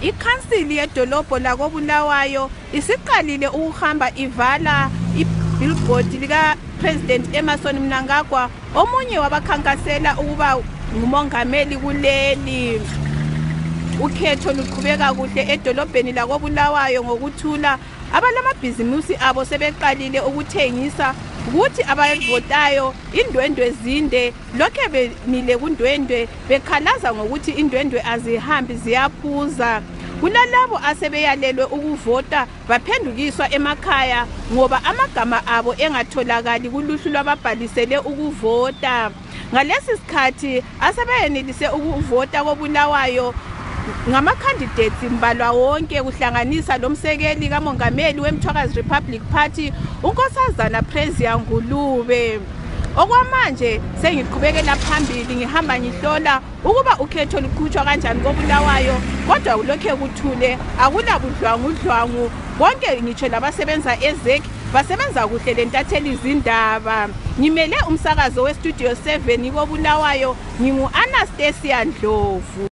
ikhansili yedolobho la koBulawayo isiqalile ukuhamba ivala ibillboard lika President Emerson Mnangagwa, omunye wabakhankasela ukuba ngumongameli kuleli. Ukhetho luqhubeka kuhle edolobheni la koBulawayo ngokuthula. Abalamabhizimusi abo sebeqalile ukuthengisa ukuthi abayivotayo indwendwe zinde, lokhe benile kundwendwe bekhalaza ngokuthi indwendwe azihambi ziyaphuza. Kulalabo asebeyalelwe ukuvota baphendukiswa emakhaya ngoba amagama abo engatholakali kuluhlu lwababhalisele ukuvota. Ngalesi sikhathi asebeyenelise ukuvota koBulawayo ngama-candidates mbalwa wonke, kuhlanganisa lomsekeli kamongameli weMthwakazi Republic Party unkosazana Prezia Ngulube. Okwamanje sengiqhubekela phambili ngihamba ngihlola ukuba ukhetho luqhutshwa kanjani koBulawayo, kodwa ulokhe kuthule, akulabudlwangudlwangu. Bonke ngitsho labasebenza ezek basebenza kuhle lentatheli izindaba. Ngimele umsakazo weStudio 7 koBulawayo, ngingu-Annastacia Ndlovu.